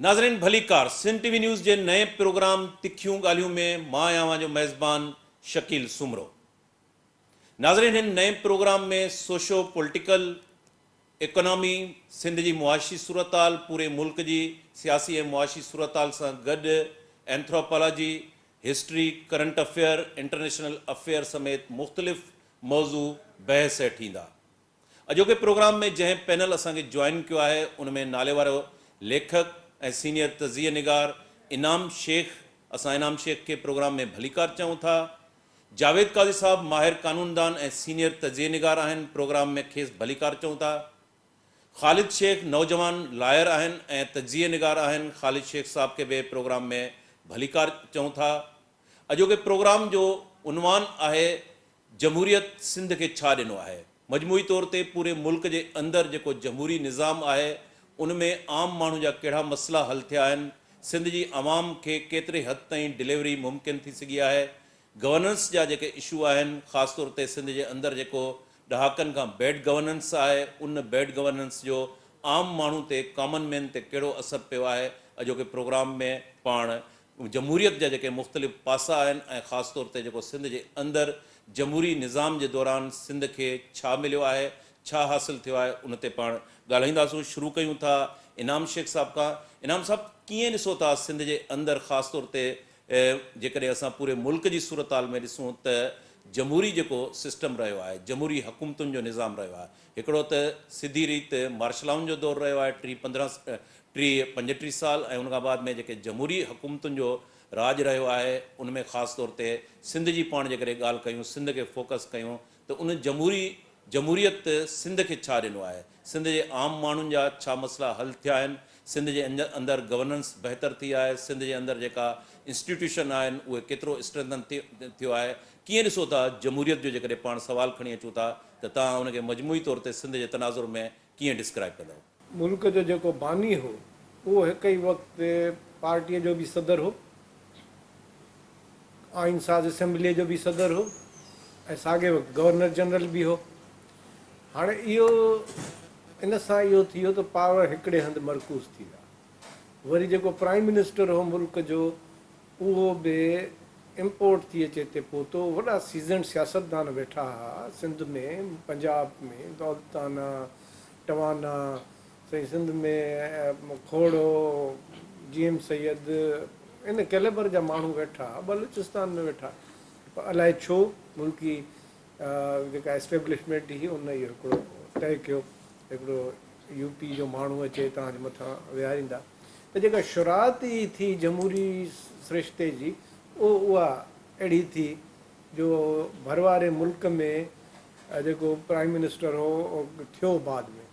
ناظرين ڀليڪار سنڌ ٽي V news جي نئين پروگرام تکيون ڳالهيون ۾ مان آهيان اوهان جو ميزبان شڪيل سومرو. ناظرين هن نئين programme ۾ socio political, economy, Sindh جي معاشي صورتحال، پوري ملڪ جي سياسي ۽ معاشي صورتحال سان گڏ anthropology, history, current affair, international affair سميت مختلف موضوع بحث هيٺ ايندا. اڄوڪي پروگرام ۾ جنهن پينل اسان کي جوائن ڪيو آهي ان ۾ ناليوارو ليکڪ ۽ سينيئر تجزيه نگار انعام شيخ اسان انعام شيخ کي پروگرام ۾ ڀليڪار چئون ٿا. جاويد قاضي صاحب ماهر قانوندان ۽ سينيئر تجزيه نگار آهن پروگرام ۾ کيس ڀليڪار چئون ٿا. خالد شيخ نوجوان لائر آهن ۽ تجزيه نگار آهن خالد شيخ صاحب کي به پروگرام ۾ ڀليڪار چئون ٿا. اڄوڪي پروگرام جو عنوان آهي جمهوريت سنڌ کي ڇا ڏنو آهي؟ مجموعي طور تي پوري ملڪ جي اندر جيڪو جمهوري نظام آهي ان ۾ عام ماڻهو جا ڪهڙا مسئلا حل ٿيا آهن؟ سنڌ جي عوام کي ڪيتري حد تائين ڊليوري ممڪن ٿي سگهي آهي؟ گورننس جا جيڪي اشو آهن خاص طور تي سنڌ جي اندر جيڪو ڏهاڪن کان بيڊ گورننس آهي ان بيڊ گورننس جو عام ماڻهو تي ڪامن مين تي ڪهڙو اثر پيو آهي؟ اڄوڪي پروگرام ۾ پاڻ جمهوريت جا جيڪي مختلف پاسا آهن ۽ خاص طور تي جيڪو سنڌ جي اندر جمهوري نظام جي دوران سنڌ کي ڇا مليو آهي، ڇا حاصل ٿيو آهي ان تي پاڻ ڳالهائينداسون. شروع ڪيون ٿا انعام شيخ صاحب کان. انعام صاحب ڪيئن ڏسو ٿا سنڌ جي اندر خاص طور تي جيڪڏهن اسان پوري ملڪ جي صورتحال ۾ ڏسون ته جمهوري جيڪو سسٽم رهيو آهي، جمهوري حڪومتن جو نظام رهيو آهي، هڪڙو ته سڌي ريت مارشلائن جو دور رهيو آهي ٽيهه پندرهن ٽيهه پنجٽيهه سال ۽ ان کان بعد ۾ جيڪي جمهوري حڪومتن جو راڄ رهيو آهي ان ۾ خاص طور تي سنڌ جي پاڻ جيڪڏهن ڳالهه ڪيون سنڌ کي فوڪس ڪيون ته ان جمهوري جمهوريت سنڌ کي ڇا ڏنو آهي سنڌ جي عام ماڻهن جا ڇا مسئلا حل ٿيا آهن سنڌ جي اندر گورننس بهتر ٿي آهي سنڌ جي اندر جيڪا انسٽيٽيوشن آهن اهي ڪيترو اسٽرينٿن ٿيو آهي ڪيئن ڏسو ٿا جمهوريت جو جيڪڏهن پاڻ سوال کڻي اچون ٿا ته توهان ان کي مجموعي طور تي سنڌ جي تناظر ۾ ڪيئن ڊسڪرائب ڪندؤ؟ ملڪ جو جيڪو باني هو، اهو هڪ ئي وقت پارٽيء جو به صدر هو، آئين ساز اسيمبليء جو به صدر هو ۽ ساڳئي وقت گورنر جنرل به هو. هاڻي اهو ان سان اهو ٿي ويو ته پاور هڪڙي هنڌ مرڪوز ٿي ويا. وري جيڪو پرائيم منسٽر هو ملڪ جو، اهو به امپورٽ ٿي اچي هتي پهتو. وڏا سيزنڊ سياستدان ويٺا ها سنڌ ۾، پنجاب ۾، دولتانا، ٽوانا، سائين سنڌ ۾ کوڙو، جي ايم سيد، ان ڪيليبر جا ماڻهو ويٺا ها، بلوچستان ۾ ويٺا پر الائي ڇو ملڪي جيڪا اسٽيبلشمينٽ هئي ان اهو هڪڙو طئي ڪيو هڪڙو يو پي جو ماڻهو اچي توهان جي مٿان ويهاريندا ته جيڪا شروعات ئي ٿي جمهوري سرشتي جي اها اهڙي ٿي جو ڀرواري ملڪ ۾ جيڪو پرائيم منسٽر هو ٿيو بعد ۾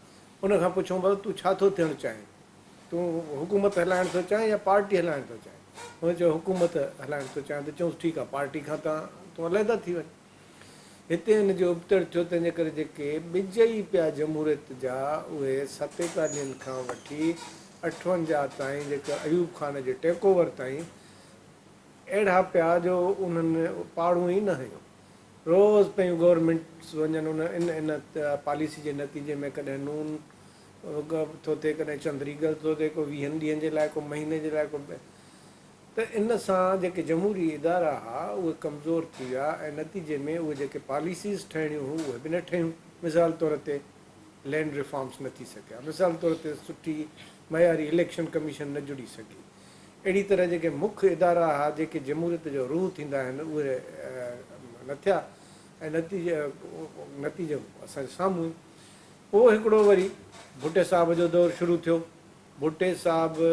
ان کان پڇيو بس تون ڇا ٿو ٿيڻ چاهين تون حڪومت هلائڻ ٿو چاهين يا پارٽي هلائڻ ٿو چاهين هن چيو حڪومت هلائڻ ٿو چاهيان ته چيونس ٺيڪ آهي پارٽي کان تون علحده ٿي وڃ هتي ان جو ابتڙ ٿيو، تنهن جي ڪري جيڪي ٻج ئي پيا جمهوريت جا اهي ستيتاليهن کان وٺي اٺونجاهه تائين جيڪي ايوب خان جي ٽيڪ اوور تائين اهڙا پيا جو انهن پاڙون ئي نه هنيون. روز پيون گورنمينٽس وڃن ان ان ان پاليسي جي نتيجي ۾ ڪڏهن نون ٿو ٿئي ڪڏهن چندريگل ٿو ٿئي ڪو ويهن ڏينهن جي لاء ڪو مهيني جي لاء ڪو ته ان سان جيڪي جمهوري ادارا ها اهي ڪمزور ٿي ويا ۽ نتيجي ۾ اهي جيڪي پاليسيز ٺهڻيون هيون اهي به نه ٺهيون. مثال طور تي لينڊ ريفارمز نه ٿي سگهيا، مثال طور تي سٺي معياري اليڪشن ڪميشن نه جڙي سگهي. اهڙي طرح جيڪي مک ادارا ها جيڪي جمهوريت جو روح ٿيندا آهن اهي نه ٿيا ۽ نتيجي نتيجو اسان جي سامهون. پوء هڪڙو وري ڀٽي صاحب جو دور شروع ٿيو. ڀٽي صاحب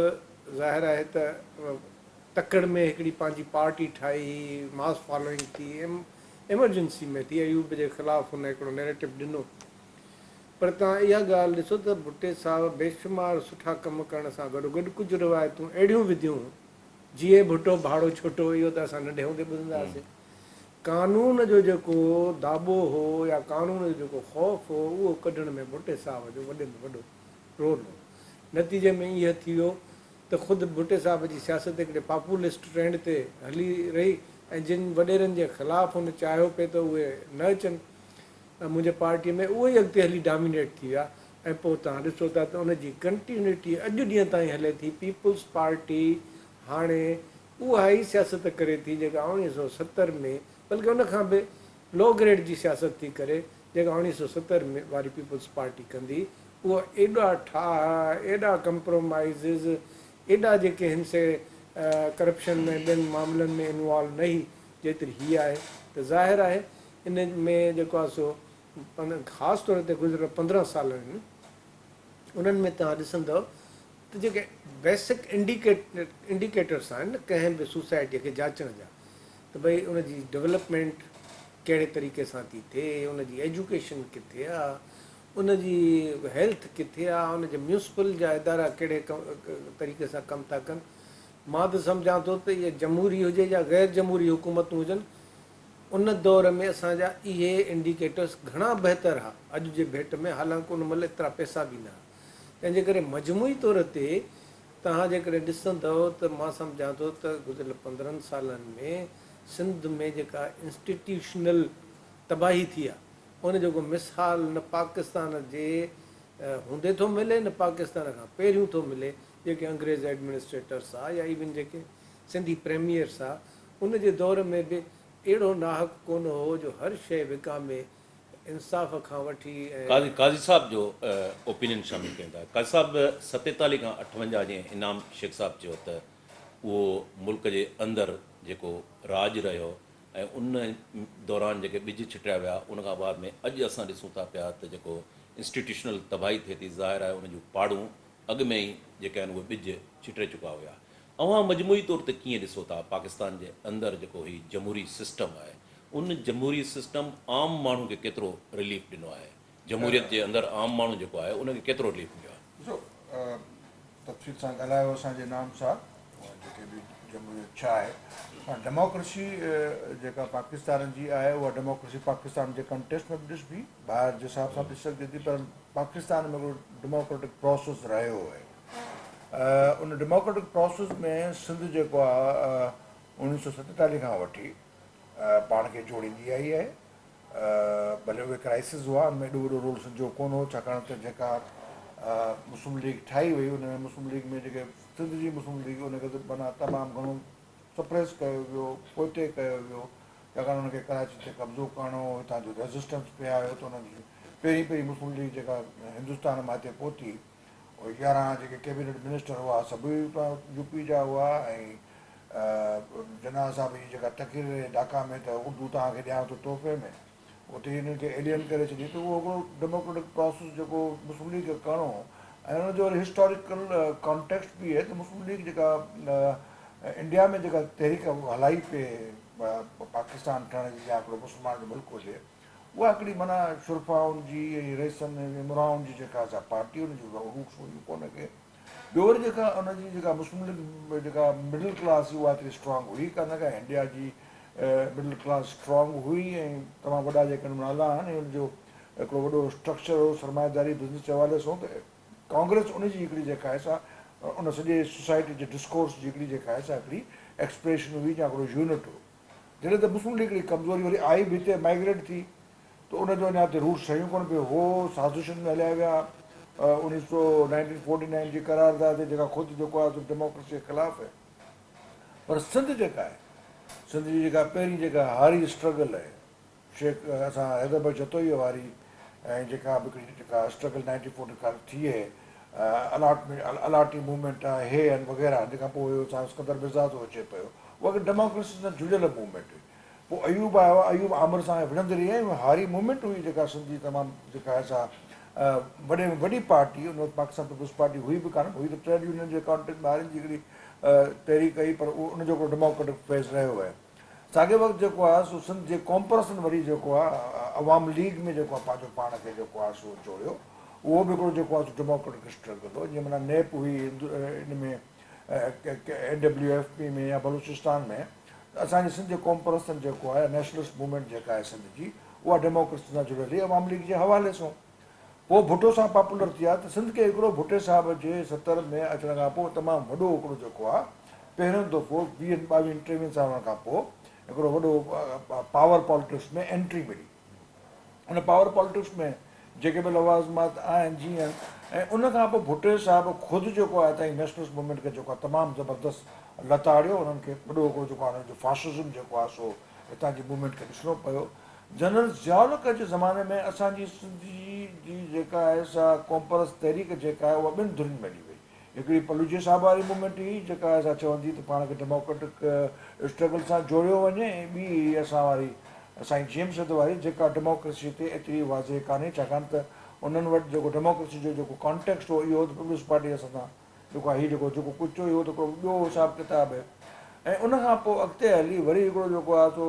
ظاهر آهي ته تڪڙ ۾ هڪڙي پنهنجي پارٽي ٺاهي، ماس فالوئنگ ٿي، ايمرجنسي ۾ ٿي، ايوب جي خلاف هن هڪڙو نيريٽو ڏنو. پر توهان اها ڳالهه ڏسو ته ڀٽي صاحب بيشمار سٺا ڪم ڪرڻ سان گڏوگڏ ڪجهه روايتون اهڙيون وڌيون، جيئي ڀٽو ڀاڙو ڇوٽو اهو ته اسان ننڍي هوندي ٻڌندا هئاسين. قانون جو جيڪو داٻو هو يا قانون جو جيڪو خوف هو اهو ڪڍڻ ۾ ڀٽي صاحب جو وڏي ۾ وڏو رول هو. نتيجي ۾ اهو ٿي ويو ته خود ڀٽي صاحب جي سياست هڪڙي پاپولسٽ ٽرينڊ تي هلي رهي ۽ جن وڏيرن جي خلاف هن چاهيو پئي ته اهي نه اچن منهنجي پارٽيء ۾ اهي ئي اڳتي هلي ڊامينيٽ ٿي ويا ۽ پوء توهان ڏسو ٿا ته ان جي ڪنٽينيوٽي اڄ ڏينهن تائين هلي ٿي. پيپلز پارٽي هاڻي اها ئي سياست ڪري ٿي جيڪا 1970 ۾ بلڪه ان کان به لو گريڊ جي سياست ٿي ڪري جيڪا 1970 ۾ واري پيپلز پارٽي ڪندي. اهو ايڏا ٺاهه، ايڏا ڪمپرومائيزز، ايڏا جيڪي هن سي ڪرپشن ۽ ٻين معاملن ۾ انوالو نه هئي جيتري هي آهي ته ظاهر آهي ان ۾ جيڪو آهي سو خاص طور تي گذريل 15 سالن ۾ انهن ۾ توهان ڏسندؤ ته جيڪي بيسڪ انڊيڪيٽرس آهن نه ڪنهن به سوسائٽيء کي جاچڻ جا ته ڀئي ان جي ڊولپمينٽ ڪهڙي طريقي سان ٿي ٿئي، ان جي ايجوڪيشن ڪٿي آ، ان جي هيلٿ ڪٿي آ، ان جي ميونسپل جا ادارا ڪهڙي طريقي سان ڪم ٿا ڪن. مان ته سمجهان ٿو ته اهي جمهوري هجي يا غير جمهوري حڪومتون هجن ان دور ۾ اسان جا اهي انڊيڪيٽرس گهڻا بهتر ها اڄ جي ڀيٽ ۾ حالانڪ ان مهل ايترا پئسا به نه ها تنهن جي ڪري مجموعي طور تي توهان جيڪڏهن ڏسندؤ ته مان سمجهان ٿو ته گذريل 15 سالن ۾ سنڌ ۾ جيڪا انسٽيٽيوشنل تباهي ٿي آهي ان جو ڪو مثال نه پاڪستان جي هوندي ٿو ملي نه پاڪستان کان پهريون ٿو ملي جيڪي انگريز ايڊمنسٽريٽرس ها يا ايون جيڪي سنڌي پريميئرس ها ان جي دور ۾ به اهڙو ناحق ڪونه هو جو هر شيء وڪامي، انصاف کان وٺي ۽. قاضي قاضي صاحب جو اوپينين شامل ڪيون ٿا. قاضي صاحب 47 کان 58 جيئن انعام شيخ صاحب چيو ته اهو ملڪ جي اندر جيڪو راڄ رهيو ۽ ان دوران جيڪي ٻج ڇٽيا ويا ان کان بعد ۾ اڄ اسان ڏسون ٿا پيا ته جيڪو انسٽيٽيوشنل تباهي ٿئي ٿي ظاهر آهي ان جون پاڙون اڳ ۾ ئي جيڪي آهن اهي ٻج ڇٽي چڪا هيا. اوهان مجموعي طور تي ڪيئن ڏسو ٿا پاڪستان جي اندر جيڪو هي جمهوري سسٽم آهي ان جمهوري سسٽم عام ماڻهو کي ڪيترو رليف ڏنو آهي؟ جمهوريت جي اندر عام ماڻهو جيڪو آهي ان کي ڪيترو رليف مليو آهي؟ ڏسو تفصيل سان ڳالهايو اسان جي انعام صاحب جيڪي به جمهوريت ڇا آهي پر ڊيموڪريسي جيڪا پاڪستان جي آهي اها ڊيموڪريسي پاڪستان جي ڪنٽيسٽ ۾ به ڏسبي ٻاهر جي حساب سان به ڏسي سگهجي ٿي پر پاڪستان ۾ هڪڙو ڊيموڪريٽڪ پروسيس رهيو آهي. ان ڊيموڪريٽڪ پروسيس ۾ سنڌ جيڪو آهي 1947 کان وٺي پاڻ کي جوڙيندي آئي آهي. ڀلي اهي ڪرائسز هئا ان ۾ ايڏو وڏو رول سنڌ جو ڪونه هو ڇاڪاڻ ته جيڪا مسلم ليگ ٺاهي وئي ان ۾ مسلم ليگ ۾ جيڪي سنڌ جي مسلم ليگ ان کي ته معنيٰ تمام گهڻو سپريس ڪيو ويو، پوئتي ڪيو ويو، ڇاڪاڻ انهن کي ڪراچي تي قبضو ڪرڻو هو، هتان جو ريزسٽنس پئي آيو ته انهن جي پهرين پهرين مسلم ليگ جيڪا هندستان مان هتي پهتي، اهي 11 جيڪي ڪيبينيٽ منسٽر هئا سڀئي اتان يو پي جا هئا ۽ جناح صاحب جي جيڪا تقرير رهي ڍاڪا ۾ ته اردو توهان کي ڏيان ٿو تحفي ۾، اتي ئي انهن کي ايلين ڪري ڇڏي ته اهو هڪڙو ڊيموڪريٽڪ پراسيس جيڪو مسلم ليگ کي ڪرڻو هو ۽ ان جو وري هسٽاريڪل ڪانٽيڪسٽ به آهي ته مسلم ليگ جيڪا انڊيا ۾ جيڪا تحريڪ هلائي پئي پاڪستان ٺهڻ جي يا هڪڙو مسلمان جو ملڪ هجي اها هڪڙي معنيٰ شرفائن جي ۽ رئيسن ۽ امرائن جي جيڪا سا پارٽي ان جون روٽس هيون ڪونه ڪي. ٻيو وري جيڪا ان جي جيڪا مسلم ليگ جيڪا مڊل ڪلاس هئي اها ايتري اسٽرانگ هئي ڪانه ڪا انڊيا جي مڊل ڪلاس اسٽرانگ هئي ۽ تمام وڏا جيڪي نالا آهن ۽ ان جو هڪڙو وڏو اسٽرڪچر هو سرمائيداري بزنس جي حوالي سان ته ڪانگريس ان جي هڪڙي جيڪا آهي سا ان سڄي سوسائٽي جي ڊسڪورس جي هڪڙي جيڪا آهي سا هڪڙي ايڪسپريشن هئي يا هڪڙو يونٽ هو جڏهن ته مسلم ليگ هڪڙي ڪمزوري وري آئي به هتي مائگريٽ ٿي ته ان جو اڃا تي روٽ سهيون ڪونه پيو هو، سازشن ۾ هليا ويا، 1949 جي قرارداد جيڪا خود جيڪو آهي سو ڊيموڪريسي جي خلاف آهي پر سنڌ جيڪا آهي سنڌ جي جيڪا پهرين جيڪا هاري اسٽرگل آهي شيخ اسان حيدر بخش جتوئي واري ۽ جيڪا به هڪڙي جيڪا اسٽرگل نائنٽين فورٽي کان ٿي آهي الاٽمينٽ الاٽي موومينٽ آهي هي آهن وغيره آهن جنهن کان پوء اسان اسڪندر مرزا ٿو اچي پيو اها هڪ ڊيموڪريسي سان جڙيل موومينٽ هئي. پوء ايوب آيو، ايوب آمر سان وڙهندي رهي ۽ هاري موومينٽ هئي جيڪا سنڌ جي تمام جيڪا آهي سا وڏي ۾ وڏي پارٽي ان وقت پاڪستان پيپلز پارٽي هئي به ڪانه، هئي ته ٽريڊ يونين جي ڪانٽيڪسٽ ۾ هارين جي هڪڙي تحريڪ هئي پر ان جو هڪڙو ڊيموڪريٽڪ فيز رهيو آهي. ساڳئي وقت جيڪو آهي سو سنڌ جي قومپرستن وري جيڪو آهي عوام ليگ ۾ جيڪو آهي پنهنجو پاڻ کي جيڪو آهي سو جوڙيو اهو به هڪڙو جيڪو آهي سو ڊيموڪريٽڪ اسٽرگل هو جيئن معنيٰ نيپ هئي ان ۾ اين ڊبليو ايف پي ۾ يا بلوچستان ۾ ته اسان جي سنڌ جي قومپرستن جيڪو آهي نيشنلسٽ موومينٽ جيڪا آهي سنڌ جي اها ڊيموڪريسي سان جڙيل هئي عوام ليگ جي حوالي سان پوء ڀٽو صاحب پاپولر ٿيا ته سنڌ کي هڪڙو ڀٽي صاحب جي 70 ۾ اچڻ کان پوء تمام وڏو هڪڙو جيڪو آهي پهريون دفعو ويهن ٻاويهن ٽيويهن سالن کان پوء هڪڙو وڏو پاور پالٽڪس ۾ انٽري ملي ان پاور پالٽڪس ۾ جيڪي به لوازمات آهن جيئن ۽ ان کان پوء ڀٽي صاحب خود جيڪو آهي ته نيشنلسٽ موومينٽ کي جيڪو آهي تمام زبردست لتاڙيو انهن کي وڏو هڪڙو جيڪو آهي انهن جو فاشزم جيڪو آهي سو هتان جي موومينٽ کي ڏسڻو پيو. جنرل ضياء الحق جي زماني ۾ اسان جي سنڌ جي جيڪا آهي سا قومپرست تحريڪ جيڪا آهي اها ٻن ڌرين ۾ هلي وئي. هڪڙي پلوجي صاحب واري موومينٽ هئي جيڪا آهي سا چوندي ته پاڻ کي ڊيموڪريٽڪ اسٽرگل سان جوڙيو وڃي ۽ ٻي هئي اسان واري سائين جي ايم سيد واري جيڪا ڊيموڪريسي تي ايتري واضح ڪانهي ڇاڪاڻ ته انهن وٽ جيڪو ڊيموڪريسي جو جيڪو ڪانٽيڪسٽ هو اهو هو ته پيپلز پارٽي اسان سان جيڪو آهي هي جيڪو جيڪو ڪجهه چيو اهو ته هڪڙو ٻيو حساب ڪتاب آهي ۽ ان کان پوء اڳتي هلي وري هڪڙو جيڪو آهي سو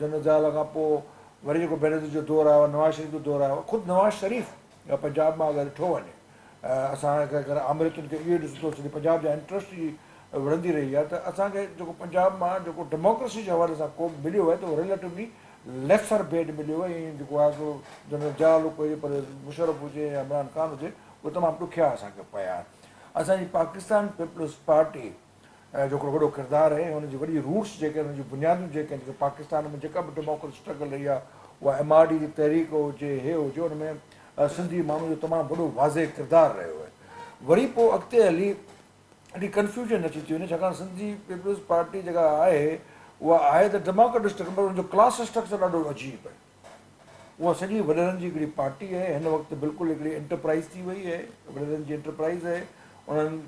جنرل ضياء الحق کان پوء وري جيڪو بينظير جو دور آيو نواز شريف جو دور آيو خود نواز شريف پنجاب مان اگر ڏٺو وڃي اسان کي اگر آمريتن کي اهو ڏسون ٿو سڄي پنجاب جا انٽرسٽ جي وڙهندي رهي آهي ته اسان کي جيڪو پنجاب مان جيڪو ڊيموڪريسي جي حوالي سان ڪو به مليو آهي ته اهو ريليٽولي ليسر بيڊ مليو آهي ۽ جيڪو آهي سو جنرل ضياء الحق هجي پر مشرف هجي يا عمران خان هجي اهي تمام ڏکيا اسان کي پيا آهن. اسان جي پاڪستان پيپلز پارٽي جو هڪڙو وڏو ڪردار آهي ۽ ان جي وڏي روٽس جيڪي آهن ان جون بنيادون جيڪي آهن جيڪي پاڪستان ۾ جيڪا به ڊيموڪريٽ اسٽرگل رهي آهي اها ايم آر ڊي جي تحريڪ هجي هي هجي ان ۾ سنڌي ماڻهو جو تمام وڏو واضح ڪردار رهيو آهي وري پوء اڳتي هلي ايڏي ڪنفيوزن اچي ٿي وڃي ڇاڪاڻ سنڌي پيپلز پارٽي جيڪا آهي اها آهي ته ڊيموڪريٽ اسٽرگل پر ان جو ڪلاس اسٽرڪچر ڏاڍو عجيب آهي. اها سڄي وڏيرن جي هڪڙي پارٽي آهي، هن وقت بلڪل هڪڙي انٽرپرائيز ٿي وئي آهي، وڏيرن جي انٽرپرائيز آهي، انهن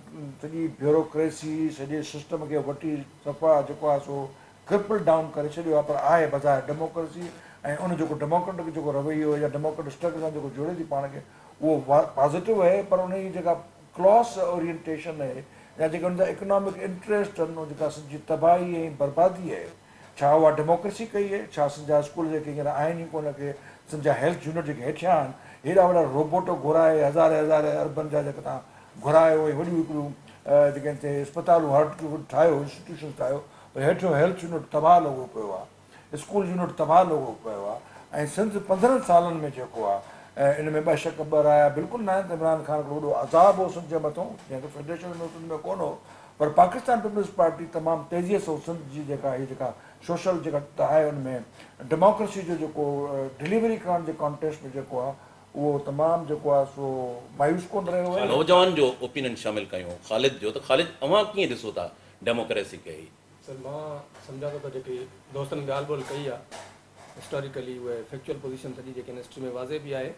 سڄي بيوروڪريسي سڄي سسٽم کي وٺي صفا جيڪو آهي سو ڪرپل ڊائون ڪري ڇڏيو آهي پر آهي بظاهر ڊيموڪريسي ۽ ان جيڪو ڊيموڪريٽڪ جيڪو رويو يا ڊيموڪريٽڪ اسٽرڪچر سان جيڪو جوڙي ٿي پاڻ کي اهو پازيٽو آهي پر ان جي جيڪا ڪلاس اورينٽيشن آهي يا جيڪا ان جا اڪنامڪ انٽريسٽ آهن جيڪا سنڌ جي تباهي ۽ بربادي آهي ڇا اها ڊيموڪريسي ڪئي اهي؟ ڇا سنڌ جا اسڪول جيڪي هينئر آهن ئي ڪونه ڪي سنڌ جا هيلٿ يونٽ جيڪي هيٺيان آهن هيڏا وڏا روبوٽ گهرائي هزارين هزارين اربن جا جيڪي توهان گهرايو ۽ وڏيون هڪڙيون جيڪي آهن سي اسپتالون هر ٺاهيو انسٽيٽيوشنز ٺاهيو پر هيٺيون هيلٿ يونٽ تباهه لڳو پيو آهي اسڪول يونٽ تباهه لڳو پيو آهي ۽ سنڌ 15 سالن ۾ جيڪو آهي ان ۾ ٻه شڪ ٻه رايا بلڪل ناهن ته عمران خان هڪڙو وڏو عذاب هو سنڌ جي مٿو جنهن کي فيڊريشن ۾ سنڌ ۾ ڪونه هو پر پاڪستان پيپلز پارٽي تمام تيزيء سان سنڌ جي جيڪا هي جيڪا سوشل جيڪا آهي ان ۾ ڊيموڪريسي جو جيڪو ڊليوري ڪرڻ جي ڪانٽيسٽ ۾ جيڪو آهي اهو تمام جيڪو آهي سو مايوس ڪن رهيو آهي. نوجوان جو اوپينن شامل ڪيون خالد جو ته خالد اوهان ڪيئن ڏسو ٿا ڊيموڪريسي کي هي. سر مان سمجهان ٿو ته جيڪي دوستن ڳالهه ٻولهه ڪئي آهي هسٽاريڪلي اهي فيڪچوئل پوزيشن سڄي جيڪي هسٽري ۾ واضح به آهي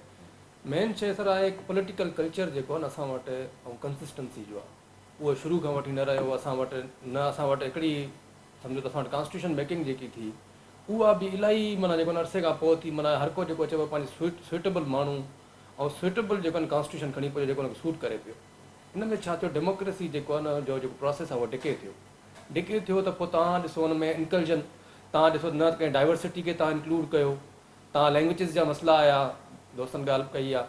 مين شيء سر آهي هڪ پوليٽيڪل ڪلچر جيڪو آهي نه اسان وٽ ۽ ڪنسسٽنسي جو آهي اهو شروع کان وٺي نه رهيو اسان وٽ نه اسان وٽ هڪڙي سمجهو ته اسان وٽ ڪانسٽيٽيوشن ميڪنگ جيڪي ٿي اها به الاهي معنيٰ جيڪو عرصي کان پوء ٿي معنيٰ هر ڪو جيڪو اچي پيو پنهنجي سوئٽ سوئٽيبل ماڻهو ۽ سوئٽيبل جيڪو آهن ڪانسٽيٽيوشن کڻي پيو جيڪو ان کي سوٽ ڪري پيو ان ۾ ڇا ٿيو ڊيموڪريسي جيڪو آهي نه جو جيڪو پراسيس آهي اهو ڊڪي ٿيو ڊڪي ٿيو ته پوء توهان ڏسو ان ۾ انڪلجن توهان ڏسو نه ڪنهن ڊائيورسٽي کي توهان انڪلوڊ ڪيو توهان لينگويجز جا مسئلا آيا دوستن ڳالهه به ڪئي آهي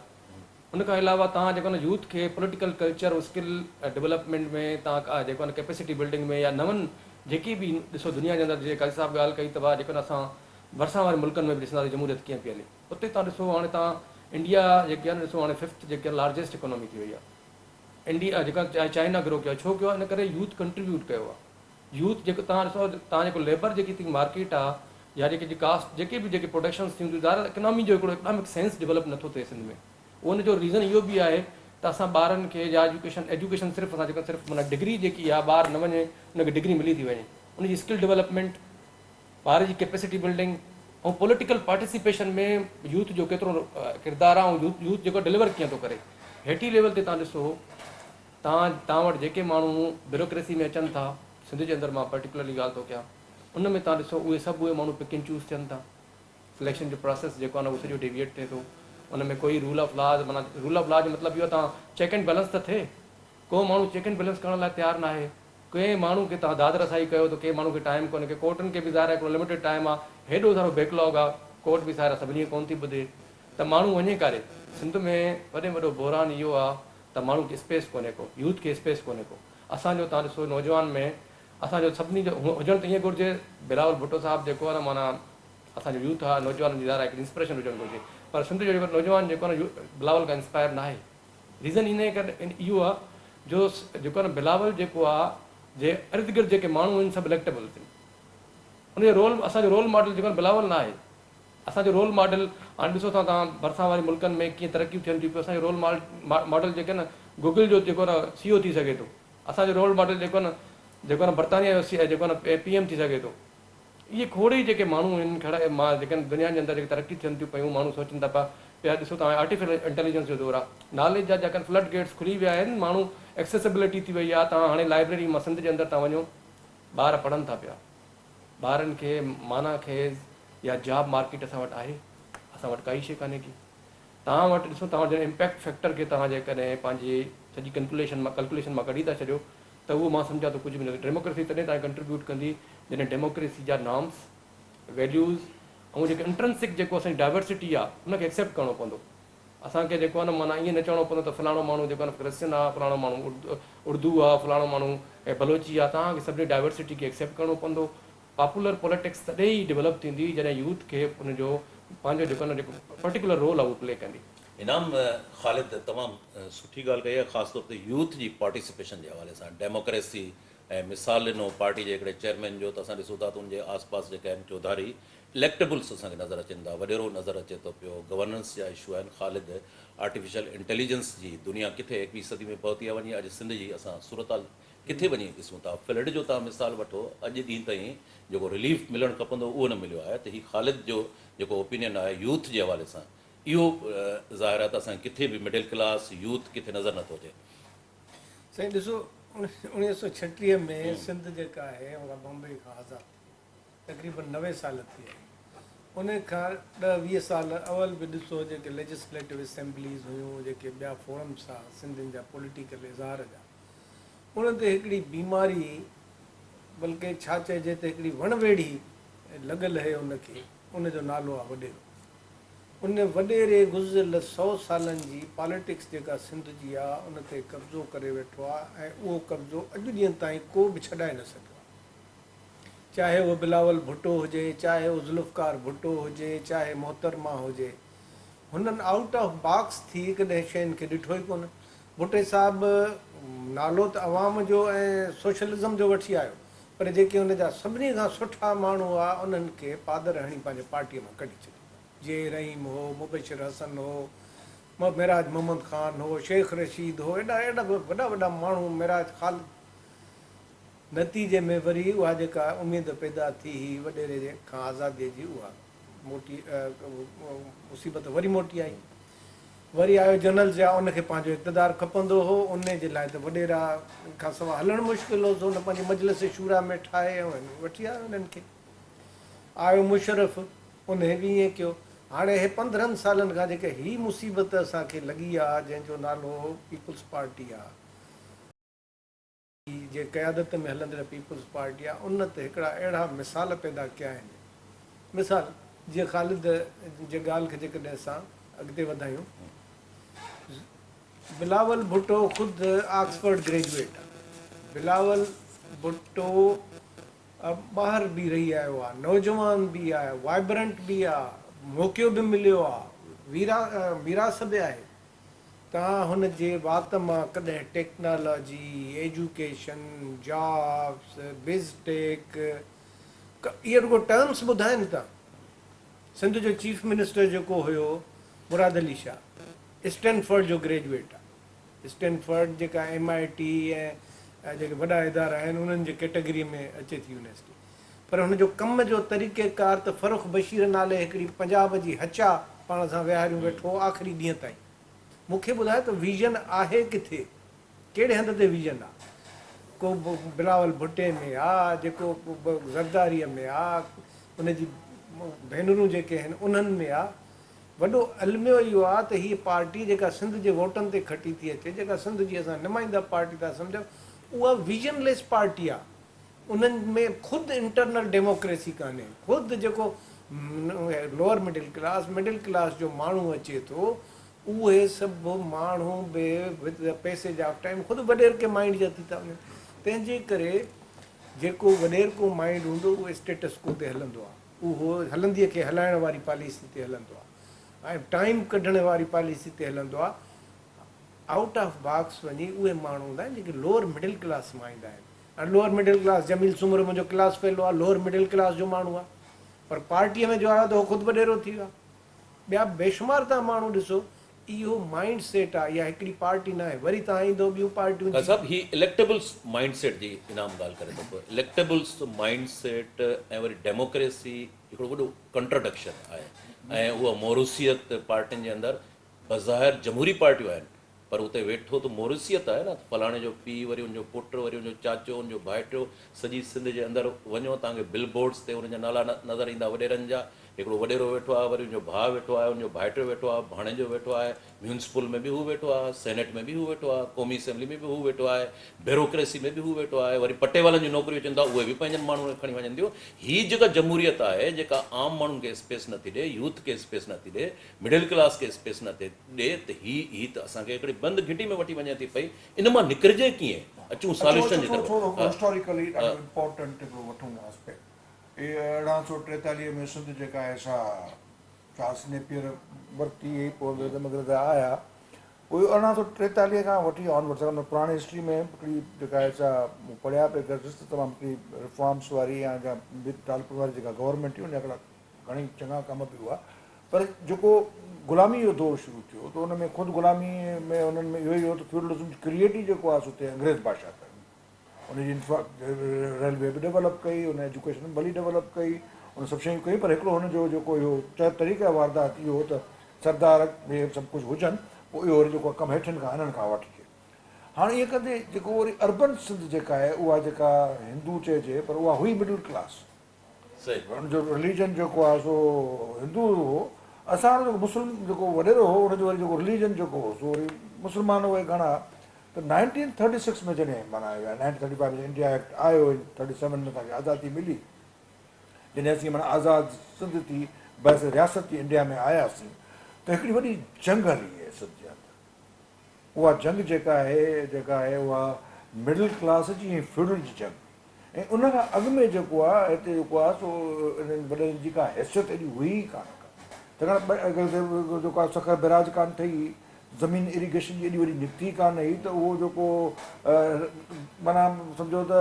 ان کان علاوه توهان جيڪو آهي نه يوٿ کي پوليٽيڪل ڪلچر اسڪل ڊولپمينٽ ۾ توهان جيڪو آهي نه ڪيپيسٽي بلڊنگ ۾ يا نون جيڪي به ڏسو دنيا جي اندر جيئن قاضي صاحب ڳالهه ڪئي ته ڀاء جيڪو آهي نه اسان ڀرسان واري ملڪن ۾ به ڏسنداسين جمهوريت ڪيئن پئي هلي اتي توهان ڏسو هاڻي توهان انڊيا جيڪي آهي نه ڏسو هاڻي ففٿ جيڪي آهي لارجيسٽ اڪانومي ٿي وئي آهي انڊيا جيڪا چائنا گرو ڪيو آهي ڇو ڪيو آهي ان ڪري يوٿ ڪنٽريبيوٽ ڪيو آهي يوٿ جيڪو توهان ڏسو توهان جيڪو ليبر جيڪي ٿي مارڪيٽ آ يا جيڪي جي ڪاسٽ جيڪي به جيڪي پروڊڪشنس ٿيون ٿيون ظاهر آ اڪنامي جو هڪڙو اڪنامڪ سينس ڊولپ نٿو ٿئي سنڌ ۾ ان جو ريزن اهو به آهي ته اسان ٻارن کي يا ايجوڪيشن ايجوڪيشن صرف اسان جيڪو صرف معنيٰ ڊگري جيڪي آ ٻار نه وڃي ان کي ڊگري ملي ٿي وڃي ان جي اسڪل ڊولپمينٽ ٻار جي capacity building ۽ political participation ۾ youth جو ڪيترو ڪردار آ ۽ يوٿ جيڪو ڊليور ڪيئن ٿو ڪري هيٺين ليول تي تان ڏسو توهان توهان وٽ جيڪي ماڻهو بيوروڪريسي ۾ اچن ٿا سنڌ جي اندر مان پرٽيڪولرلي ڳالهه ٿو ڪيان ان ۾ توهان ڏسو اهي سڀ اهي ماڻهو پڪ اينڊ چوز ٿين ٿا سليڪشن جو پراسيس جيڪو آهي نه اهو سڄو ڊيويئيٽ ٿئي ٿو ان ۾ ڪوئي رول آف لا معنيٰ رول آف لا جو مطلب اهو توهان چيڪ اينڊ بيلنس ته ٿئي ڪو ماڻهو چيڪ اينڊ بيلنس ڪرڻ لاء تيار ناهي ڪنهن ماڻهو کي توهان داد رسائي ڪيو ته ڪنهن ماڻهو کي ٽائيم ڪونهي ڪي ڪورٽن کي به ظاهر آهي هڪڙو لميٽيڊ ٽائيم آهي هيڏو سارو بيڪ لاگ آهي ڪورٽ به ظاهر آهي سڀني کي ڪونه ٿي ٻڌي ته ماڻهو وڃي ڪاڏي سنڌ ۾ وڏي ۾ وڏو بحران اهو آهي ته ماڻهو کي اسپيس ڪونهي ڪو يوٿ کي اسپيس ڪونهي ڪو اسان جو تان ڏسو نوجوان ۾ اسان جو سڀني جو هجڻ ته ائين گهرجي بلاول ڀٽو صاحب جيڪو آهي نه معنيٰ اسان جو يوٿ آهي نوجوانن جي ظاهر آهي هڪڙي انسپريشن هجڻ گهرجي پر سنڌ جو جيڪو نوجوان جيڪو آهي نه بلاول کان انسپائر ناهي ريزن ان ڪري اهو آهي جو جيڪو آهي نه بلاول جيڪو آهي جي ارد گرد جيڪي ماڻهو آهن سڀ اليڪٽيبلز آهن ان جو رول اسان جو رول ماڊل جيڪو آهي بلاول ناهي. اسان جو رول ماڊل هاڻي ڏسو ٿا توهان ڀرسان واري ملڪن ۾ ڪيئن ترقيون ٿين ٿيون پيون اسان جو رول ماڊل جيڪي نه گوگل جو جيڪو نه سي او ٿي سگهي ٿو اسان جو رول ماڊل جيڪو نه جيڪو نه برطانيا جو سي جيڪو نه پي ايم ٿي سگهي ٿو اهي کوڙ ئي جيڪي ماڻهو آهن کڙا مان جيڪي دنيا جي اندر جيڪي ترقي ٿين ٿيون پيون ماڻهو سوچن ٿا پيا پيا ڏسو توهان آرٽيفيشل انٽيليجنس جو دور آهي ناليج جا جيڪا فلڊ گيٽس کلي ويا آهن ماڻهو ايڪسيسبلٽي ٿي وئي آهي توهان هاڻي لائبريري مان سنڌ جي اندر توهان وڃو ٻار پڙهن ٿا پيا ٻارن کي معنيٰ خيز يا جاب مارڪيٽ اسان وٽ آهي؟ اسان وٽ ڪائي شيء ڪانهي ڪي. توهان وٽ ڏسو توهان جڏهن امپيڪٽ فيڪٽر کي توهان جيڪڏهن پنهنجي سڄي ڪنڪليشن مان ڪلڪوليشن مان ڪڍي ٿا ڇڏيو ته اهو مان سمجهان ٿو ڪجهه به نه ڊيموڪريسي تڏهن توهان کي ڪنٽريبيوٽ ڪندي جڏهن ڊيموڪريسي جا نارمس، ويليوز ۽ جيڪي انٽرنسڪ جيڪو اسان جي ڊائيورسٽي آهي ان کي ايڪسيپٽ ڪرڻو پوندو. اسان کي جيڪو آهي نه معنيٰ ائين نه چوڻو پوندو ته فلاڻو ماڻهو جيڪو آهي نه ڪرسچن آهي، فلاڻو ماڻهو اردو آهي، فلاڻو ماڻهو بلوچي آهي، توهان کي سڀني ڊائيورسٽي کي ايڪسيپٽ ڪرڻو پوندو. پاپولر پوليٽڪس تڏهن ئي ڊولپ ٿيندي جڏهن يوٿ کي ان جو پنهنجو جيڪو آهي نه جيڪو پرٽيڪولر رول آهي اهو پلي ڪندي. انعام خالد تمام سٺي ڳالهه ڪئي آهي خاص طور تي يوٿ جي پارٽيسپيشن جي حوالي سان ڊيموڪريسي ۽ مثال ڏنو پارٽي جي هڪڙي چيئرمين جو ته اسان ڏسون ٿا ته ان جي آس پاس جيڪي آهن چوڌاري اليڪٽيبلس اسان کي نظر اچن ٿا، وڏيرو نظر اچي ٿو پيو، گورننس جا اشو آهن، خالد آرٽيفيشل انٽيليجنس جي دنيا ڪٿي ايڪويهه صدي ۾ پهتي آهي وڃي اڄ سنڌ جي اسان صورتحال ڪٿي وڃي ڏسون ٿا، فلڊ جو توهان مثال وٺو اڄ ڏينهن تائين جيڪو رليف ملڻ کپندو اهو نه مليو آهي ته هي خالد جو جيڪو اوپينين آهي يوٿ جي حوالي سان اهو ظاهر آهي ته اسان کي ڪٿي به مڊل ڪلاس يوٿ ڪٿي نظر نٿو اچي. سائين ڏسو 1936 ۾ سنڌ جيڪا آهي اها بمبئي کان آزاد ٿي. تقريبن 90 سال ٿي ويا ان کان ڏهه 20 سال اول به ڏسو جيڪي ليجسليٽو اسيمبليز هيون جيڪي ٻيا فورمس ها سنڌين جا پوليٽيڪل اظهار جا انهن تي هڪڙي بيماري بلڪه ڇا چئجي ته هڪڙي وڻ ويڙهي لڳل هي ان کي ان جو نالو آ وڏيرو ان وڏيري گذريل سئو سالن جي پاليٽڪس جيڪا سنڌ جي آ ان تي قبضو ڪري ويٺو آ ۽ اهو قبضو اڄ ڏينهن تائين ڪو به ڇڏائي نه سگهيو آ. چاهي اهو بلاول ڀٽو هجي، چاهي اهو ذوالفقار ڀٽو هجي، چاهي محترمه هجي. هنن آئوٽ آف باڪس ٿي ڪڏهن شين کي ڏٺو ئي ڪونه. ڀٽي صاحب نالو ته عوام جو ۽ سوشلزم جو وٺي آيو پر جيڪي ان جا سڀني کان سٺا ماڻهو هئا انهن کي پادر هڻي پنهنجي پارٽيء مان ڪڍي ڇڏيو. جي رحيم هو، مبشر حسن هو، معراج محمد خان هو، شيخ رشيد هو، ايڏا ايڏا وڏا وڏا ماڻهو معراج خالد نتيجي ۾ وري اها جيڪا اميد پيدا ٿي هئي وڏيري کان آزاديء جي اها موٽي مصيبت وري موٽي آئي. وري آيو جنرل ضياء ان کي پنهنجو اقتدار کپندو هو ان جي لاء ته وڏيرا کان سوا هلڻ مشڪل هو سو هن پنهنجي مجلس شوريٰ ۾ ٺاهي ۽ وٺي آيو انهن کي. آيو مشرف انهي به ائين ڪيو. هاڻي هي 15 سالن کان جيڪا هي مصيبت اسان کي لڳي آ جنهن جو نالو پيپلز پارٽي آ. جي قيادت ۾ هلندڙ پيپلز پارٽي آ ان ته هڪڙا اهڙا مثال پيدا ڪيا آهن مثال جيئن خالد جي ڳالهه کي جيڪڏهن اسان اڳتي وڌايون بلاول ڀٽو خود آڪسفورڊ گريجوئيٽ آ بلاول ڀٽو ٻاهر به رهي آيو آ نوجوان به آ وائبرنٽ به آ موقعو به مليو آ ميراث به آهي توهان هن جي وات مان ڪڏهن ٽيڪنالاجي، ايجوڪيشن، جابس، بز ٽيڪ اهي رڳو ٽرمس ٻڌائين ٿا. سنڌ جو چيف منسٽر جيڪو هيو مراد علي شاهه اسٽينفرڊ جو گريجوئيٽ آهي. اسٽينفرڊ جيڪا ايم I ٽي ۽ جيڪي وڏا ادارا آهن انهن جي ڪيٽيگري ۾ اچي ٿي يونيورسٽي. پر هن جو ڪم جو طريقه ڪار ته فرخ بشير نالي هڪڙي پنجاب جي هچا پاڻ سان ويهاريون ويٺو هو آخري ڏينهن تائين. مون کي ٻڌايو ته ويزن آهي ڪٿي؟ ڪهڙي هنڌ تي ويزن آ؟ ڪو بلاول ڀٽي ۾ آ، جيڪو زرداريء ۾ آ، ان جي ڀينرون جيڪي آهن انهن ۾ آ. وڏو الميو اهو آ ته هيء پارٽي جيڪا سنڌ جي ووٽن تي کٽي ٿي اچي، جيڪا سنڌ جي اسان نمائنده پارٽي ٿا سمجهون، اها ويزن ليس پارٽي آ. انهن ۾ خود انٽرنل ڊيموڪريسي ڪانهي، خود جيڪو lower middle class, middle class جو ماڻهو اچي ٿو، اهي سڀ ماڻهو به وٿ the passage of time خود وڏيرڪي مائينڊ جا ٿي ٿا وڃن، تنهن جي ڪري جيڪو وڏيرڪو مائينڊ هوندو اهو اسٽيٽس ڪو تي هلندو آهي، اهو هلنديء کي هلائڻ واري پاليسي تي هلندو آهي ۽ ٽائيم ڪڍڻ واري پاليسي تي هلندو آهي، آئوٽ آف باڪس وڃي اهي ماڻهو هوندا آهن جيڪي لوئر مڊل ڪلاس مان ايندا آهن. ۽ Lower middle class Jamil Soomro منهنجو ڪلاس فيلو آ لوئر مڊل ڪلاس جو ماڻهو آ پر پارٽيء ۾ جو آيو ته هو خود وڏيرو ٿي ويو آهي. ٻيا بيشمار توهان ماڻهو ڏسو، اهو مائينڊ سيٽ آهي، اها هڪڙي پارٽي ناهي، وري توهان ايندو ٻيون پارٽيون قاضي جي. صاحب هي اليڪٽيبلز مائينڊ سيٽ جي انعام ڳالهه ڪري ٿو پيو، اليڪٽيبلز مائينڊ سيٽ ۽ وري ڊيموڪريسي هڪڙو وڏو ڪنٽراڊڪشن آهي ۽ اها موروثيت پارٽين جي اندر بظاهر جمهوري پارٽيون آهن پر اتي ويٺو ته موروثيت آهي نه ته فلاڻي جو پيء وري ان جو پٽ وري ان جو چاچو ان جو ڀائٽيو سڄي سنڌ جي اندر وڃو توهان کي بل بورڊز تي انهن جا نالا نظر ايندا وڏيرن جا هڪڙو وڏيرو ويٺو آهي وري ان جو ڀاء ويٺو آهي ان جو ڀائٽيو ويٺو آهي ڀاڻيجو ويٺو آهي ميونسپل ۾ به هو ويٺو آهي سينيٽ ۾ به هو ويٺو آهي قومي اسيمبلي ۾ به هو ويٺو آهي بيروڪريسي ۾ به هو ويٺو آهي وري پٽيوالن جون نوڪريون اچن ٿا اهي به پنهنجن ماڻهن کي کڻي وڃن ٿيون هي جيڪا جمهوريت آهي جيڪا عام ماڻهن کي اسپيس نٿي ڏي يوٿ کي اسپيس نٿي ڏي مڊل ڪلاس کي اسپيس نه ٿي ڏي ته هي هي ته اسان کي هڪڙي بند گهٽي ۾ وٺي وڃي ٿي پئي ان مان نڪرجي ڪيئن اچون اچو ساليوشن اچو جي ٿورو طرف ٿورو ها هسٽاريڪلي ڏاڍو امپورٽنٽ هڪڙو وٺون آسپيڪٽ هي 1843 ۾ سنڌ جيڪا آهي سا چارلس نيپيئر ورتي هئي پوء انگريز انگريز آيا پوء 1843 کان وٺي آن ورڊس ان پراڻي هسٽري ۾ هڪڙي جيڪا آهي سا مون پڙهيا پئي گرجس ته تمام هڪڙي ريفارمس واري يا جا ٽالپر واري جيڪا گورنمينٽ هئي ان جا هڪڙا گهڻئي چڱا ڪم به هئا پر جيڪو غلامي جو دور شروع ٿيو ته ان ۾ خود غلامي ۾ انهن ۾ اهو ئي هو ته فيوڊلزم ڪريئيٽ ئي جيڪو آهي سو اتي انگريز بادشاهه ڪيو ان جي انفرا ريلوي به ڊيولپ ڪئي ان ايجوڪيشن به ڀلي ڊيولپ ڪئي ان سڀ شيون ڪيون پر هڪڙو هن جو جيڪو اهو طريقه واردات اهو هو ته سردار اهي سڀ ڪجهه هجن پوء اهو وري جيڪو ڪم هيٺين کان هنن کان وٺجي هاڻ ائين ڪندي جيڪو وري اربن سنڌ جيڪا آهي اها جيڪا هندو چئجي پر اها هئي مڊل ڪلاس هن جو رليجن جيڪو آهي سو هندو هو. اسان وٽ جيڪو مسلم جيڪو وڏيرو هو ان جو وري جيڪو رليجن جيڪو هو سو وري مسلمان اهي گهڻا ته نائنٽين ٿرٽي سڪس ۾ جڏهن معنيٰ nineteen thirty five ۾ India act آيو ۽ ٿرٽي سيون ۾ اسان کي آزادي ملي جڏهن اسين معنيٰ آزاد سنڌ ٿي بحث رياست ٿي انڊيا ۾ آياسين ته هڪڙي وڏي جنگ هلي آهي سنڌ جي اندر اها جنگ جيڪا آهي جيڪا آهي اها مڊل ڪلاس جي ۽ فيوڊل جي جنگ ۽ ان کان اڳ ۾ جيڪو آهي هتي جيڪو آهي سو انهن وڏيرن جي ڪا حيثيت ايڏي هئي ئي ڪانه ڪا ڇاڪاڻ جيڪو آهي سکر بئراج ڪانه ٺهي هئي زمين اريگيشن جي ايڏي وڏي نڪتي ڪانه هئي ته اهو جيڪو معنيٰ سمجهو ته